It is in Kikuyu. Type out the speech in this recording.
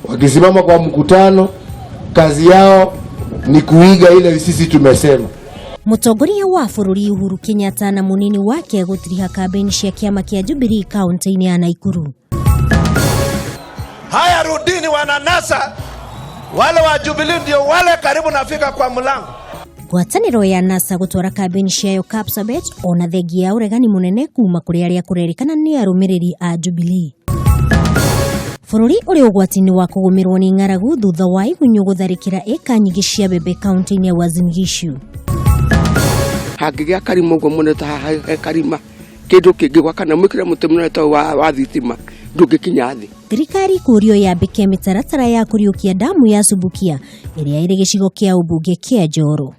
Wakisimama kwa mkutano, kazi yao ni kuiga ile sisi tumesema. Mũtongoria wa bũrũri Uhuru Kenyatta na mũnini wake gũtiriha kambĩini cia kĩama kĩa Jubilee kaunti-inĩ ya Nakuru. Haya, rudini wananasa, wale wa Jubilee ndio wale karibu nafika kwa mlango. Ngwatanĩro ya NASA gũtwara kambĩini ciayo Kapsabet ona thengia ya ũregani mũnene kuma kũrĩ arĩa kũrerĩkana nĩ arũmĩrĩri a Jubilee. Bũrũri ũrĩ ũgwati-inĩ wa kũgũmĩrwo nĩ ng'aragu thutha wa igunyũ gũtharĩkĩra ĩka nyingĩ cia mbembe kaunti-inĩ ya Uasin Gishu. Hangĩgĩa karima ũguo mũnene ta haha he karima kĩndũ kĩngĩgwa kana mwĩkĩre mũtĩ mũnene ta wa thitima ndũngĩkinya thĩ. Thirikari kũrio yambĩke mĩtaratara ya kũriũkia damu ya Subukia ĩrĩa ĩrĩ gĩcigo kĩa ũmbunge kĩa Njoro.